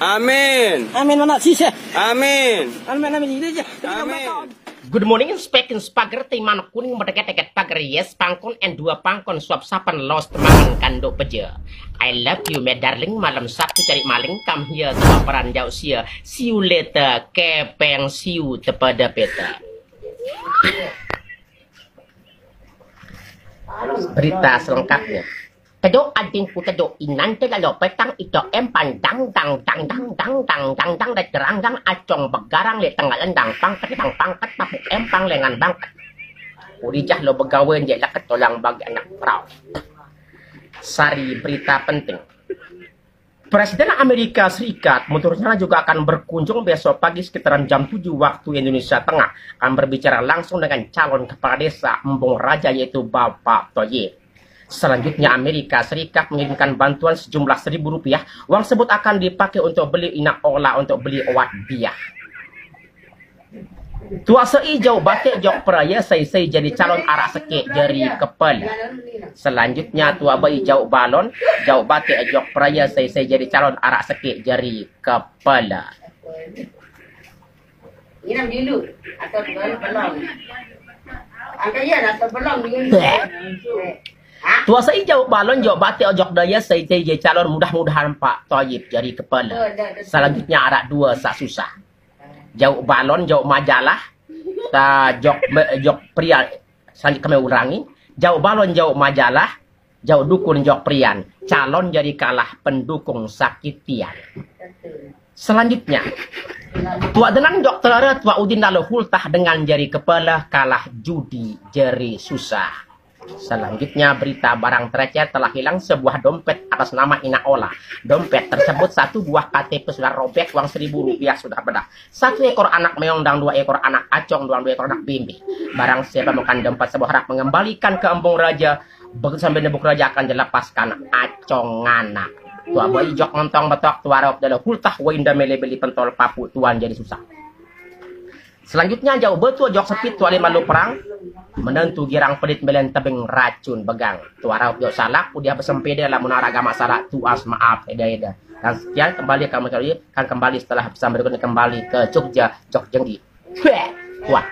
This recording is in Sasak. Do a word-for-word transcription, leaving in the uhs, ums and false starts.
Amin. Amin. Amin. Amin. Amin. Good morning, speaking spaghetti, man kuning, medeget-deget pagar, yes, pangkon, and dua pangkon, suap sapan, lost, makan kanduk peja. I love you, my darling, malam Sabtu cari maling, come here, kelaparan jauh sia, see you later, kepeng, see you, tepada peta. Berita selengkapnya. Tedok adingku tedok, inan te lalo petang ito empan, dang dang dang dang dang dang dang dang, dat gerang dang, acong begarang, le tengah lendang, pangket bang pangket, papuk empang lengan bangket. Udijah lo begawe, je leket tolang bagi anak perau. Sari berita penting. Presiden Amerika Serikat menurut rencana juga akan berkunjung besok pagi sekitaran jam tujuh waktu Indonesia Tengah, akan berbicara langsung dengan calon kepala desa Embung Raja, yaitu Bapak Toyib. Selanjutnya, Amerika Serikat mengirimkan bantuan sejumlah seribu rupiah. Uang sebut akan dipakai untuk beli inak ola, untuk beli obat biah. Tua sei jauh batik jok peraya, sei sei jadi calon arak sekik jari kepala. Selanjutnya, tua bai jauh balon, jauh batik jok peraya, sei sei jadi calon arak sekik jari kepala. Ini bilu atau belum? Angka iya atau belum? Tua sei jauh balon jauh batik ojok daya, sei sei jadi calon, mudah-mudahan Pak Toyib jadi kepala. Selanjutnya arak dua sak susah. Jauh balon jauh majalah, ta jok jok pria, selanjutnya kami ulangi. Jauh balon jauh majalah, jauh dukun jauh prian, calon jadi kalah, pendukung sakitian. Selanjutnya, tua denang jok telara, tua udin lalu hultah, dengan jari kepala kalah judi jari susah. Selanjutnya, berita barang tercecer, telah hilang sebuah dompet atas nama Ina Ola. Dompet tersebut satu buah K T P sudah robek, uang seribu rupiah sudah bedah. Satu ekor anak meong dan dua ekor anak acong dan dua ekor anak bimbi. Barang siapa makan dompet sebuah, harap mengembalikan ke Embung Raja. Begitu sampai Embung Raja akan dilepaskan acong anak. Tua bai jok mentong betok, tua raup dalam hultah, wainda mele beli pentol papu, tuan jadi susah. Selanjutnya, jauh betul jok sepit, tua lima lu perang. Menentu girang pedit, melen tebing racun begang. Tua raup jok salak, udah besempede, lamun arah gamak salak, tuas maaf, eda-eda. Dan sekian, kembali kamu cari, kan kembali setelah pesan berikutnya, kembali ke Jogja, Jog Jenggi. Wah.